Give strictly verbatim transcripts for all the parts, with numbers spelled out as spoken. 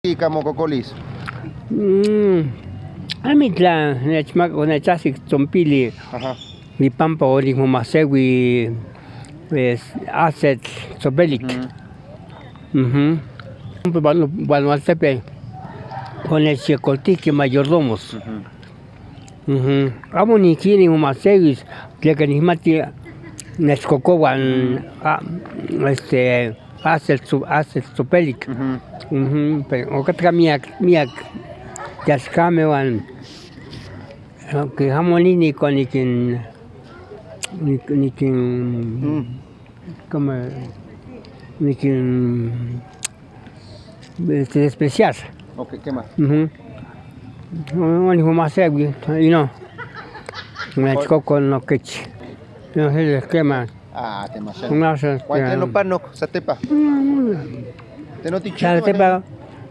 Ika mo kokolis. Mm. Ami tla nechmak o nechasi tsompili. Aha. Ni pampa o ni mo masewi, pues, aset tsopelik. Mhm. Pampa ban, ban, ban tepe. O nechyekoltiki mayordomos. Mhm. Mhm. Amo nikini mo masewis, tleka nikmati nechkokohuan, a, este, aset tso-, aset tsopelik. Mhm. Mhm. Pero okatka miak, miak, yaskameuan, aunque amo ni, ni kon nikin, nik-, nikin, como, nikin, este, despreciar. Ok, kema. Mhm. No, no, ni mo masewi, y no. Me chkoko no kech. No sé, kema. Ah, te masha. No sé, huan tlen nopanok satepa. Mm. Te no ti chiu satepa.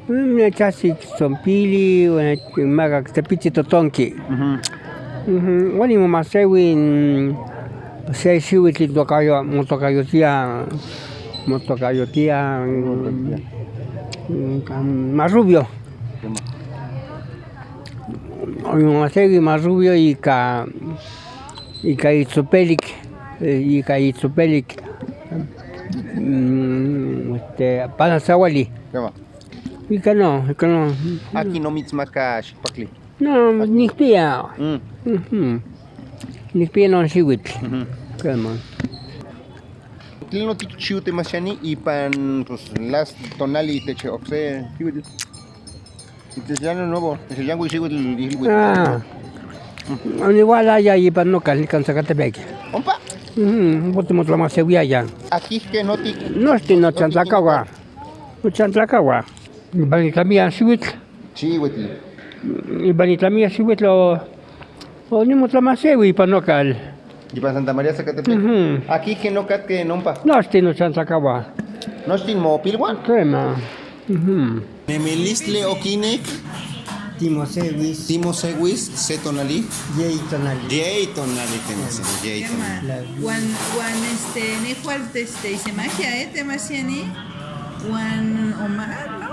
Mm, nechasi tsompili, huan maka tepitsi totonki. Mhm. Mhm. Huan ni mo masewi, mm, se xiuitl tokayo, motokayotia, motokayotia, mm, mm, Marrubio. Kema. Ni mo masewi Marrubio ika, ika itsopelik, eh, ika itsopelik, mm, este, Panasahuali. Kema. Ika no, ika no. Aki no mitsmaka shikpakli. No, nikpia. Mm. Mhm. Nikpia non xiuitl. Mhm. Kema. Tlen no ti chiu te masha ni ipan, pues, last tonali te che okse xiuitl. Te se año nuevo, te se yanguitl xiuitl, xiuitl. Ah. Mm. Onihualaya ipan nokal nikan Zacatepec. Ompa? Mhm, ompa ti motlamaseuiaya. Aki ke no ti. Nochtin nochan tlakahua. Nochan tlakahua. Ipan nitlamia xiuitl. Xiuitl. Ipan nitlamia xiuitl o, o ni motlamasewi ipan nokal. Ipan Santa María Zacatepec. Mhm. Aki ke no katke ompa. Nochtin nochan tlakahua. Nochtin mopilhuan. Kema. Mhm. Nemilistli okinek. Ti mosewis. Ti mosewis, se tonali. Yei tonali. Yei tonali, te masha ni, yei tonali. Huan, huan, este, nehual, este, se magia, eh, te masha ni. Huan Omar, no?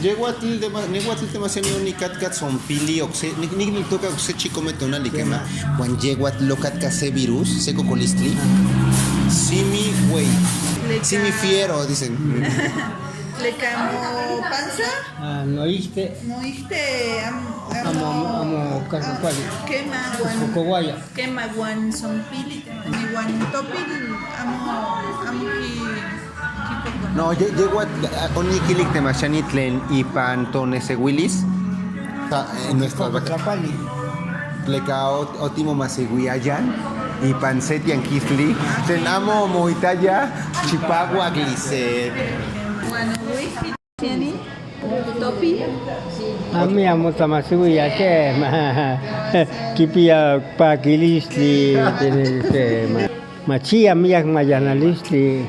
Yehuatl te ma-, nehuatl te masha ni onikatka tsompili okse, ni, ni, nitoka okse chikome tonali kema. Huan yehuatl okatka se virus, se kokolistli. Simi huei. Simi fiero, dicen. Tleka mo panza. Ah, no iste. No iste, am-, amo, amo, amo, ah, kakuali. Kema, huan. Kokohuaya. Kema huan tsompili, kema. Ni huan topil, amo, amo ki-, ki koko. No, ye-, yehuatl, ah, onikilik te masha ni tlen ipan tonesehuilis. Ta, eh, nuestra vaca. Tleka o-, otimo masehuiayan. Ipan se tianguistli. Tlen amo moitaya, chipahuak li se. Huan, uifi. Tiani, topi. Ami amo tamasehuiya kema. Kipia pakilistli, tiene kema. Machia miak mayanalistli.